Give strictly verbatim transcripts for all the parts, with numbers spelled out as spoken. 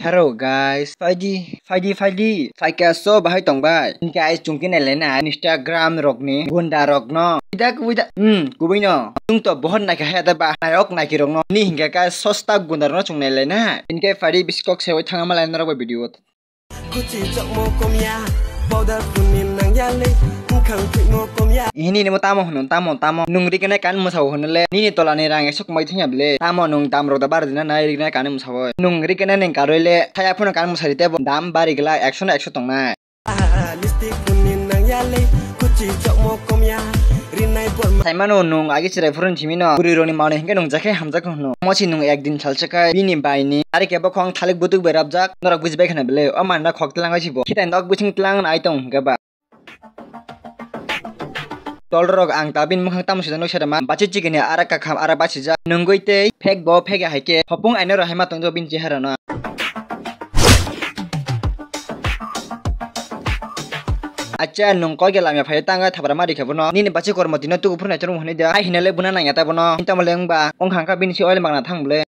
Hello guys, phaidi, phaidi, phaidi. Phaikha so bahai tong bai. Hinkhe ai chungki nai laina Instagram rokni gunda rokno. Ida kubui da, hmm, kubui no. Nung to bohot naikha haya da ba. Nayok naiki rokno. Ni hinkhe ka sosta gunda rokno chung nai laina. Hinkhe phaidi biskok se oi thangma lai norok bai video. Gucci chokmo komya, powder phunni nangya le, wngkhang thwimo komya. Hini nimo tamo hwnwi, tamo, tamo. Nung rikene kan mwsao hwnwi le, nini tolani rang ekso kwmai thangya bwle. Tamo nung dam rok da bar dina nai rikene kan mwsao. Nung rikene ning karwi le, thaya phano kan mwsari tebo dam bari glak ekso no ekso tongnai. Lipstick phunni nangya le, Gucci chokmo komya, rinai borma. Saimano nung agi chwrai phurun simino, bwrwi rokni manwi hinkhe nung jakhe hamjak hwno. Mosi nung ekdin salsa khai bini baini, ari kebo khong thalik butuk bai rapjak, norok bujibai khna bwle, o manna khok tlang oi sibo. Khitai nok bising tlang nai tong hinkhe ba. Tolrok ang ta bini mwkhang tamo swijak nuk sere ma, bachi chikini ara kakham ara bachijak, nungwi tei phek bo phek ya hai khe, hopung aino rw hai ma tongjago bini chehara no. Acha, nung koi ge lamya phai tang ai thabra mari khe bono. Nini bachi kormo tino tugu phuru nai chorong hwnwi da. Hai hwnwi le buna nang ya ta bono. Tamo le wngba wng khang kha bini si oil magna thang bwle.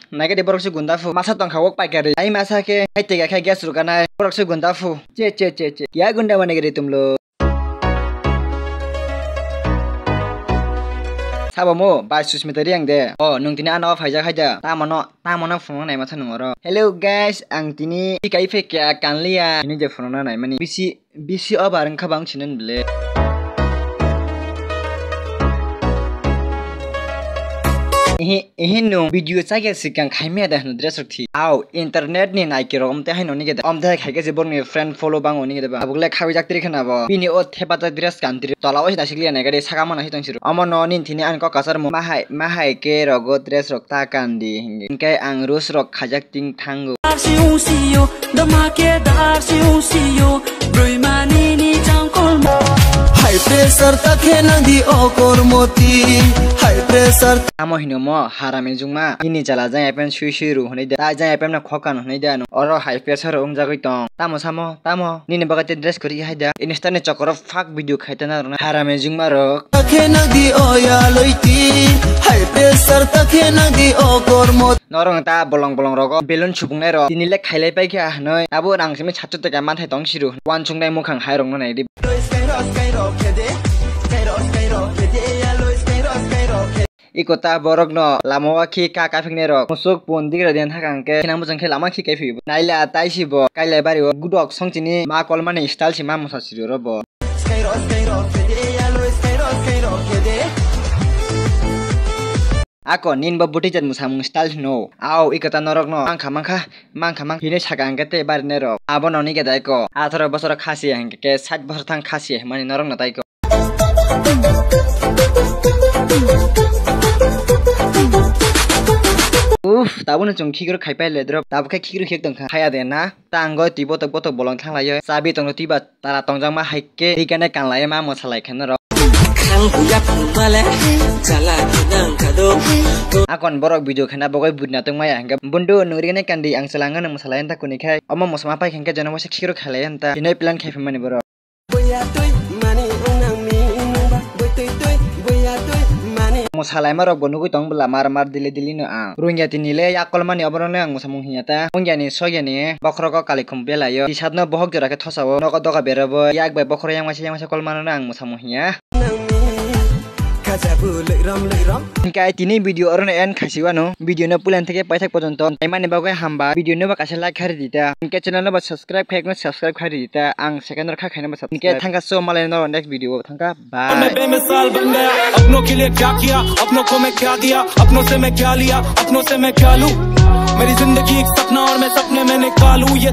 Naikhe de borok se gunda phu. Masa tong kha wok paikari. Ai masa khe hai tega khe gas rukanai. Borok se gunda phu. Che, che, che, che. Ya gunda mane gari tum lo. Sabo mo, bai Susmita Reang de. O, nung tini ano phaijak hai da. Tamo no, tamo no phunukna naima sa nung oro. Hello guys, ang tini kai phe kya kanliya. Ini je phunukna naimani. Bisi, bisi o bar wngkha bang sinon bwle. Ehe, ehe nung video chakya sikang khaimya da hwn dress rok thi. Au, internet ni naiki rok omte hai noni gede. Omte hai khaike je borni friend follow bang oni gede ba. Abuk le khawi jak tri khana bo. Bini o thepa jak dress kan tri. Tola o sida sikli anai gade saka mana hitong siru. Omo no nin thini an kok kasar mo. Mahai, mahai ke rogo dress rok ta kan di hingi. Hinkai ang rus rok khajak ting thango. Dar si usiyo, dama ke dar si usiyo. Broi mani ni changkol mo. High pressure ta khe nang di o kormoti. High pressure. Amo hino mo harami jungma. Ini jala jang epen sui sui ru hwnwi da. Ta jang epen na khokan hwnwi da. Oro high pressure wngjagwi tong. Tamo samo, tamo. Nini bagwi te dress kwrwi hai da. Insta ni chokoro fuck video khai ta narwkna. Harami jungma rok. Ta khe nang di o ya loiti. High pressure ta khe nang di o kormo. Norok ta bolong bolong rogo balloon supungnai rok. Tini le khailai paikha hwnwi. Abo rang simi sacho teka manthai tong siru. Wansuknai mukhang hai rokno nai di. Iko ta borok no lama o khi ka kaphiknai rok. Musuk pon digra den thakang khe. Khinang bwsang khe lama khi kai phio. Naila tai si bo. Kailai bari o gudok song chini ma kolmani style si ma mosa siri oro bo. Ako nin bo bwtwi jat mwsamung style hino. Au, iko ta norok no. Mangkha, mangkha, mangkha, mang. Hino saka hingke tei bari nai rok. Abo noni ge dai ko. Atharo bosor khasi hingke ke sait bosor thang khasi himani norok no tai ko. Uff, tabuk no chwng khikrok khai pai le drop. Tabuk khe khikrok khek tong kha. Haya de na. Tango twi botok botok bolong thang lai o. Chabi tong twi ba tara tong jak ma hai khe. Twi kene kan lai ma mwsa lai khe norok. Khang buya phung bale. Chala khe nang kha do. Akon borok video khe na bogoi budna tong maya hingke. Bundu nung ri kene kan di ang chwla ang no mwsa lai ta kuni khai. Omo mwsa ma pai khe hingke jono waisa khikrok khai lai ta. Hinoi plan khai phi mani borok. Buya twi mani wngnang mi nungba, bui twi twi, buya twi mani. Mwsalaima rok bo nugui tong bwla mar mar dili dili no ang. Rungya tini le yakol mani obono no ang mwsamung hinya ta. Wngya ni sogya ni bokhorogo kalikhum belai o. Tisat no bohok jora khe thosa o. Nogo doga bera bo yak bai bokhoro yang masa yang masa kol mano no ang mwsamung hinya. Nang mi khajabu lwi rom lwi rom. Hingke ai tini video oro no end khasi wano. Video no puila theke paithak pojonto naimani bagwi hamba. Video no ba kaisa like khari di ta. Hingke channel no ba subscribe khai no subscribe khari di ta. Ang second ro kha khaina ba subscribe. Hingke thangka so malai no next video thangka. Bye. मैं बेमिसाल बन गया, अपनों के लिए क्या किया, अपनों को मैं क्या दिया, अपनों से मैं क्या लिया, अपनों से मैं क्या लूं। मेरी जिंदगी एक सपना और मैं सपने में निकालूं ये।